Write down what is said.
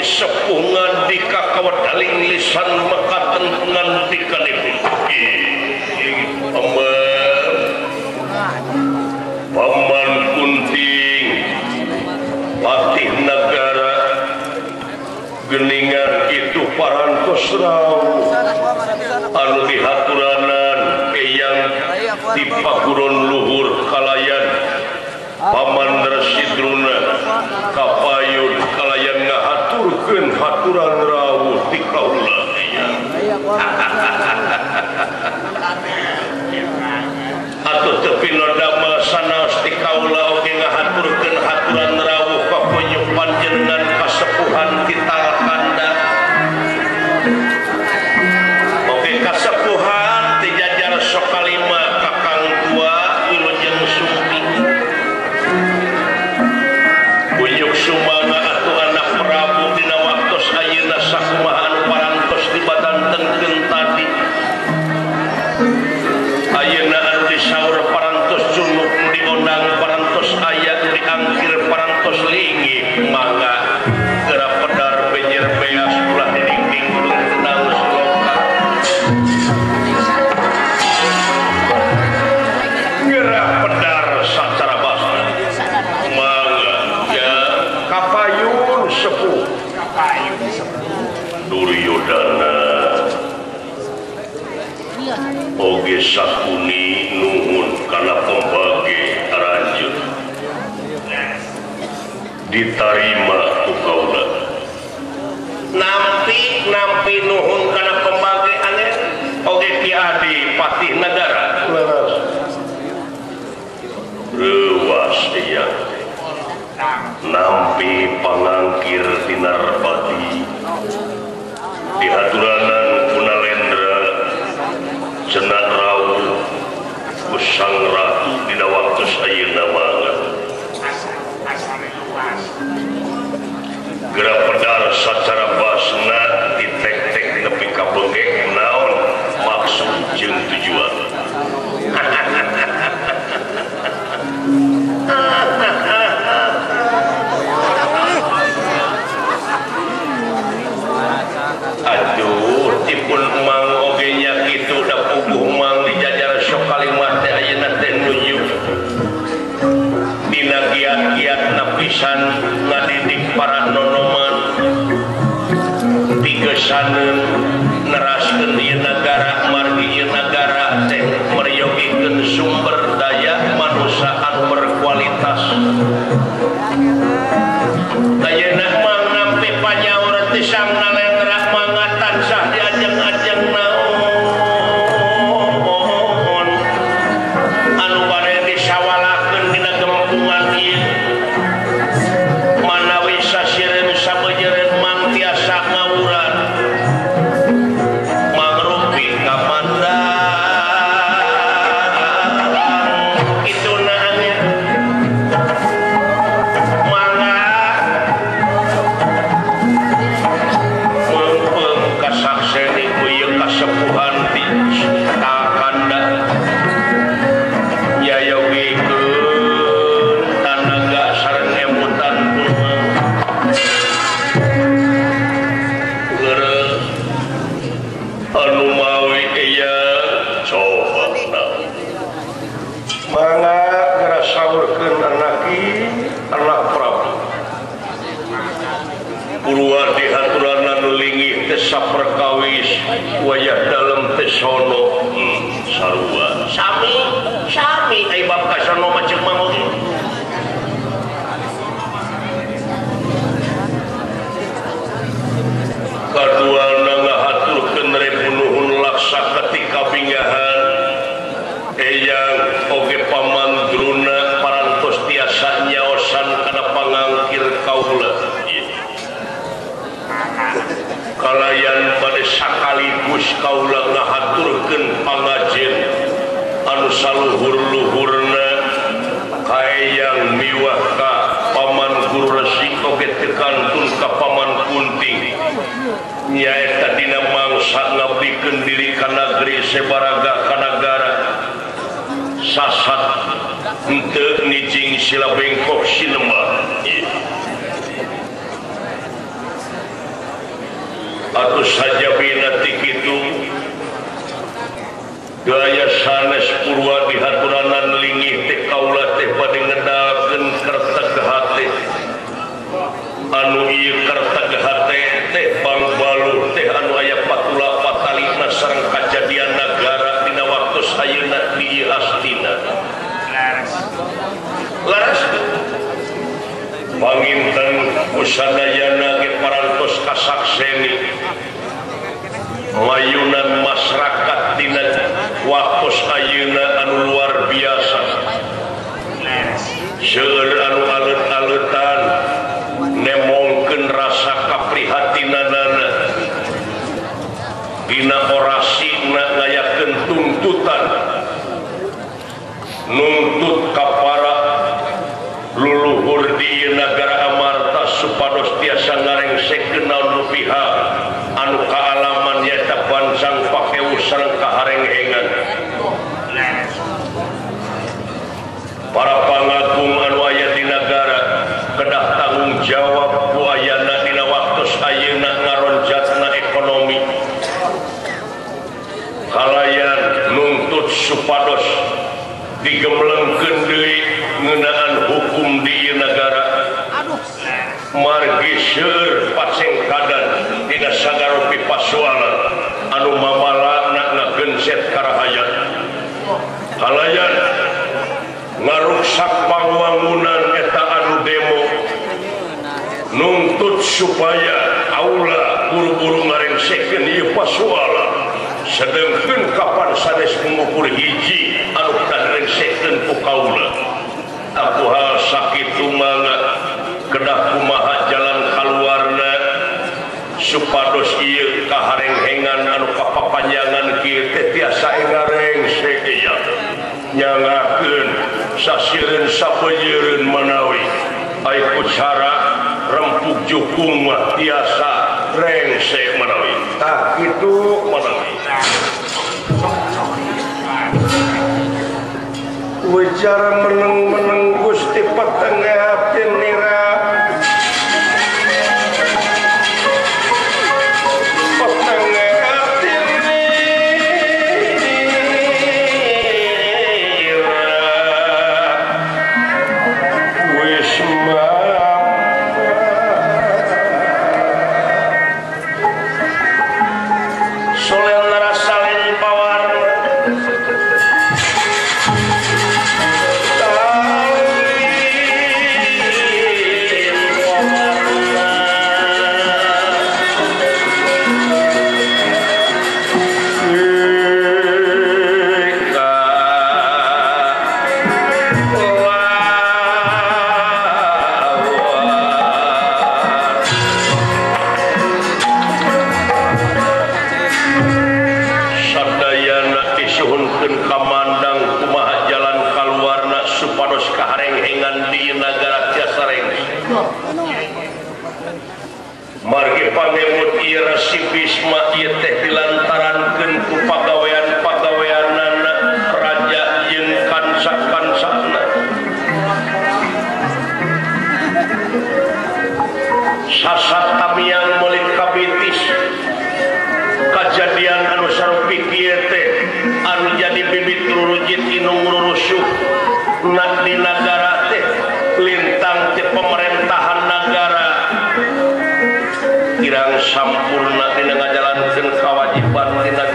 sepuh ngandika kawedaling lisan mekaten ngandikanipun. Paman Kunting Patih Nagara geningan itu parantos rawuh anu dihaturanan eyang di paguron luhur kalayan Paman Resi Druna kapayun kalayan ngahaturkeun haturan rawuh ti kaula eyang. Atuh teu pinodama sanaos ti kaula oge ngahaturkeun haturan rawuh ka kunyuk panjenengan kasepuhan ti Talkanda. Oge kasepuhan ti jajar Sokalima Kakang Dua Wilujeng Sumping. Kunyuk sumangga atuh anak Prabu dina waktos ayeuna sakumaha anu parantos dibadantenkeun tadi. Ayeuna anu disaur parantos cunuk nu diondang parantos aya nu diangkir parantos linggih mangga geura pedar benjer beas ulah didingding ulun tenang sloka. Geura pedar sacara basna mangga ya kapayun sepuh Duryodana oge Sakuni nuhun kana pembage aranjeun ditarima ku kaula. Nampi nuhun kana pembage aneh oge Ki Adi Patih Nagara reuwas ieu nampi pangangkir Tinarpati dihaturanan ku Nalendra cenah rawuh ku Sang Ratu dina waktos ayeuna mangga. Geura pedar sacara basna ditek-tek nepi ka bengek naon maksud jeung tujuan. Aduh tipun mang oge nya kitu da puguh mang dijajar Sokalima teh ayeuna teh nuju dina giat-giatna pisan ngadidik para nonoman tigesaneun neraskeun ieu nagara margi ieu nagara teh meryogikeun sumber daya manusia anu berkualitas. Ayeuna mang nampi panyaur ti Sang Nalendra mangga tansah diajeng-ajeng naon anu bade disawalakeun dina gempungan ieu manawi sasireun sabeujereun mang tiasa ngawuran mangrupi kamandang kituna nya mangga meungpeung kasakseni ku ieu kasepuhan ti Talkanda nyayogikeun tanaga sareng emutan kumaha leureuh anu mawi aya coba mangga geura saurkeun anaki anak Prabu Purwa dihaturanan linggih teh saperkawis wayah dalem teh sono sarua sami sami ai bab ka sono mah ceuk mang oge. Kaduana ngahaturkeun rebu nuhun laksa ketika binggahan eyang oge Paman Druna parantos tiasa nyaosan kana pangangkir kaula. Kalayan bade sakaligus kaula ngahaturkeun pangajen anu saluhur-luhurna ka eyang miwah ka Paman Guru Resi oge teu kantun ka Paman Kunting nyaeta dina mangsa ngabdikeun diri ka nagri sebaraga ka nagara sasat henteu nijing sila bengkok sinema. Atuh sajabina ti kitu gaya sanes purwa dihaturanan linggih teh kaula teh bade ngedalkeun kerteg hate anu ieu kerteg hate teh bangbaluh teh anu aya patula patalina sareng kajadian nagara dina waktu ayeuna di ieu astina laras panginten kusadayana ge parantos kasakseni mayunan masyarakat dina waktu ayeuna anu luar biasa seueur anu alet-aletan nemongkeun rasa kaprihatinanana dina orasina ngayakeun tuntutan nuntut ka para luluhur di ieu nagara Amarta supados tiasa ngarengsekeun naon nu pihak anu kaalaman nyaeta bancang pakewu sareng kaharenghengan. Para pangagung anu aya di nagara kedah tanggung jawab ku ayana dina waktu ayeuna ngaronjatna ekonomi kalayan nuntut supados digemblengkeun deui ngeunaan hukum di ieu nagara margi seueur pacengkadan dina sagarupi pasualan anu mamalana ngagenset karahayat kalayan ngaruksak pangwangunan eta anu demo nuntut supaya aula buru-buru ngarengsekeun ieu pasualan sedengkeun kapan sanes mengukur hiji anu karengsekeun ku kaula. Aku hal sakitu mangga kedah kumaha jalan kaluarna supados ieu kaharenghengan anu kapapanjangan kieu teh tiasa engarengsek ieu nyangakeun sasireun sapeuyeun manawi ai ku cara rempug jukung mah tiasa rengsek manawi tah kitu manawi. Wicara meneng-meneng Gusti petengah hati nira petengah hati nira wis soleh narasalin pawar margi pangemut ieu Resi Bisma ieu teh dilantarankeun ku pagawean-pagaweanana raja jeung kanca-kancana sasat tamiang meuli kabitis kajadian anu sarupi kieu teh anu jadi bibit rurujit inung rurusuk na di nagara teh lintang teh pemerintahan nagara kirang sampurna dina ngajalankeun kawajiban dina